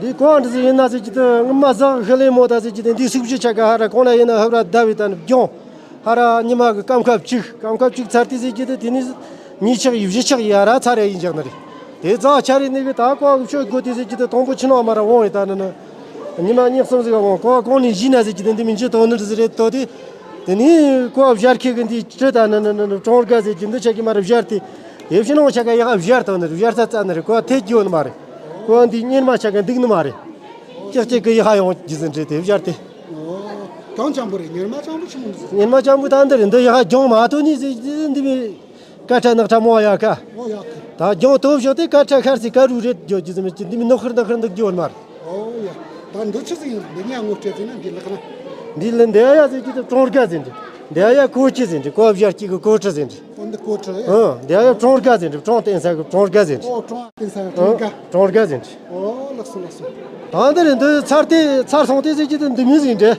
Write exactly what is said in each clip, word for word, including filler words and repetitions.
འདི་གང་འདྲ་ཟིག་ཡིན་ན་ཟེར་གྱི་དུ་ངི་མ་ཟག་ཧི་ལེ་མོ་ད་ཟེར་གྱི་དུ་འདི་སུག་བཞི་ཆ་ག་ཧ་ར་གང་ན་ཡིན་ན་ཧབ་ར་ད་བི་ད་ནི་རྒྱང་། ཧ་ར་ཉི་མ་གི་སྐམ་ཁ་བཅུག་སྐམ་ཁ་བཅུག་ཚར་དུས་ཟེར་གྱི་དུ་དེ་ནི་ཉིས་ཆག་ཡི་བཞི་ཆག་ཡི་ཧ་ར་ཚར་ཡ་ཡིན་འཇག་ནི་རེད། དེ་ཙག་ཆ་རེད་ནི་གི་ད་ཀོ་གི་ཆོས་དགོས་དུས་ཟེར་གྱི་དུ་དང་པོ་ཕྱི་ནང་མ་ར་འོང་ཡི་ད་ནི་ནི། ཉི་མ་གཉིས་གསུམ་ཟིག་ག་འོང་ཀོ་གང་ནས་བཞི་ན་ཟེར་གྱི་དུ་འདི་མི་འཇི་དོ་ནི་རེད་ཟེར་རེད་དོ་དེ། དེ་ནི་ཀོ་བཞར་ཁེ་གི་འདི་ཁྲི་ད་ནི་ནི་ནི་ནི་གྲོང་དགའ་ཟེར་གྱི་འདི་ཆ་གི་མ་ར་བཞར་དེ། དེ་ཕྱི་ནང་ཆ་ག་ཡ་ཧ་བཞར་དང་ནི་རེད་བཞར་ཚ་ཚ་ནི་རེད་ཀོ་ཐེ་གྱི་ཡོད་ནི་མ་རེད། ཀོ་འདི་གཉེར་མ་ཆ་ག་འདུག་ནི་མ་རེད། ཀྱག་ཀྱག་གི་ཡ་ཧ་ཡོང་གི་ཟིན་རེད་དེ་བཞར་དེ། ཨོ། གང་ཅང་པོ་རེད། གཉེར་མ་ཅང་པོ་ཆི་མོ་ཟིན། གཉེར་མ་ཅང་པོ་ད་འདི་རེད། འདི་ཡ་ཧ་གྱོང་མ་ཐོན་ནི་ཟིན་འདི་མི་ཀ་ཁྲ་ནག་ཁྲ་མོ་ཡ་ཁ། ཨོ་ཡ་ཁ། ད་གྱོང་ཐོབ་ཤོག་དེ་ཀ་ཁྲ་ཁར་སི་ཀ་རུ་རེད་འགྱོ་གི་ཟིན་མི་འདི་མི་ནོ་ཁར་ནག་ཁར་འདུག་འགྱོ་མ་རེད། ཨོ་ཡ། ད་འདི་ཆི་ཟིག་ཡིན། འདི་ཉ་ངོ་སྤྲད་ཟིན་ན་འདི་ལག་ན། འདི་ལ་འདི་ཡ་ཟིན་གྱི་དེ་གྲོང་དགའ་ཟིན་འདི། འདི་ཡ་ཀོ་ཅི་ཟིན་འདི་ཀོ་བཞར་གྱི་གི་ཀོ་ཁྲི་ཟིན་འདི། ཨོ་འདི་ཀོ་ཁྲི་ཨེ། ཨོ་འདི་ཡ་གྲོང་དགའ་ཟིན་འདི་གྲོང་བསྟན་ས་གི་གྲོང་དགའ་ཟིན་འདི། ཨོ་གྲོང་བསྟན་ས་གི་གྲོང་དགའ། གྲོང་དགའ་ཟིན་འདི། ཨོ་ལགས་སོ་ལགས་སོ། ད་འདི་རེད། འདི་ཚར་དེ་ཚར་སོང་དེ་ཟེར་གྱི་དེ་འདི་མི་ཟིན་འདྲེ།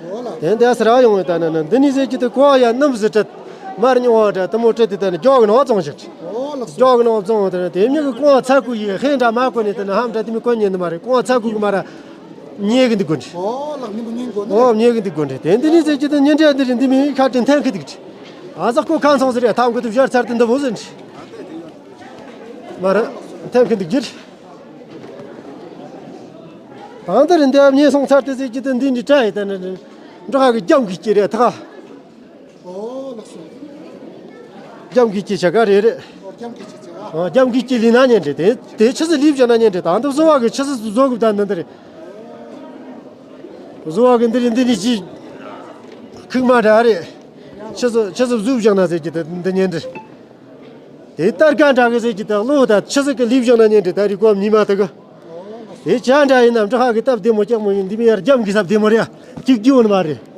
ཨོ་ལ། དེ་འདི་ཨ་སི་ར་ཡོང་བའི་ད་ནི་ནི་འདི་ནི་ཟེར་གྱི་དེ་ཀོ་ཡ་སྣུམ་ཟི་སྤྲད། མར་ཉུང་བ་འདྲ་དེ་མོ་སྤྲད་དེ་ད་ནི་རྒྱོག་གི་ནང་བཙོང་ཞིག་ཨོ་ལགས་སོ། རྒྱོག་གི་ནང་བཙོང་བ་དེ་ནི་དེ་མྱི་གི་ཀོང་ཚ་ཀུ་ཡི་ཧེ་འདྲ་མ་ཀོ་ནི་དེ་ནི་ཧམ་འདྲ་དེ་མི་ཀོ་ཉན་ནི་མ་རེད། ཀོང་ཚ་ཀུ་གི་མ་ར་ཉེ་གི་འདི་དགོན་འདྲེ། ཨོ་ལགས་མི་མི་ཉན་དགོན་ནི། ཨོ་ཉེ་གི་འདི་དགོན་འདྲེ། དེ་འདི་ནི་ཟེར་གྱི་དེ་ཉིན་འདྲེ་འདི་རེད། འདི་མི་ཁ་དྲི་འཐེན་གི་འདུག་འདྲེ། ཨ་ཟག་ཀོ་ཁ་ཚོང་ཟེར་ཡ་ཐང་གི་དུ་བཞར་ཚར་དེ་འདི་བོ་ཟིན་འདྲེ། མ་ར་འཐེན་གི་འདུག་འདྲེ། ད་ལྟ་རེ་འདི་ཉེ་སོང་ཚར་དེ་ཟེར་གྱི་དེ་འདི་འདི་བཀྲ་ཡི་དེ་ནི་འབྲོག་ཁ་གི་རྒྱམ་གི་སྐྱེ་རེད་ཐག་ཨོ་ལགས་སོ། རྒྱམ་གི་སྐྱེ་ཆ་ག་རེ་རེད། ཨོ་རྒྱམ་གི་སྐྱེ་ཆ་ཨ། ཨོ་རྒྱམ་གི་སྐྱེ་ལི་ན་ཉན་རེད། དེ་དེ་ཆི་ཟི་ལིབ་བྱ་ན་ཉན་རེད། ད་ལྟ་བཟོ་བ་གི་ཆི་ཟི་བཟོ་གི་ད་འདི་འདི་རེད། བཟོ་བ་གི་འདི་རེད། འདི་ནི་ཅི་ཁུག་མ་འདྲ་རེད། ཆི་ཟི་ཆི་ཟི་བཟོ་བྱ་ན་ཟེར་གྱི་དེ་འདི་ཉན་རེད། དེ་ལྟར་ག་འདྲ་གི་ཟེར་གྱི་དང་བློ་དང་ཆི་ཟིག་གི་ལིབ་བཞག་ན་ཉན་འདྲི་ད་རི་གོ་ཉི་མ་དག་གི། དེ་ཅ་འདྲ་ཡིན་ནམ་འབྲི་ཧ་གི་སྟབས་བདེ་མོ་སྐྱག་མོ་ཡིན། འདི་མི་ཡར་རྒྱམ་གི་སྟབས་བདེ་མོ་རེད། ཡ་གཅིག་རྒྱུ་ནི་མ་རེད།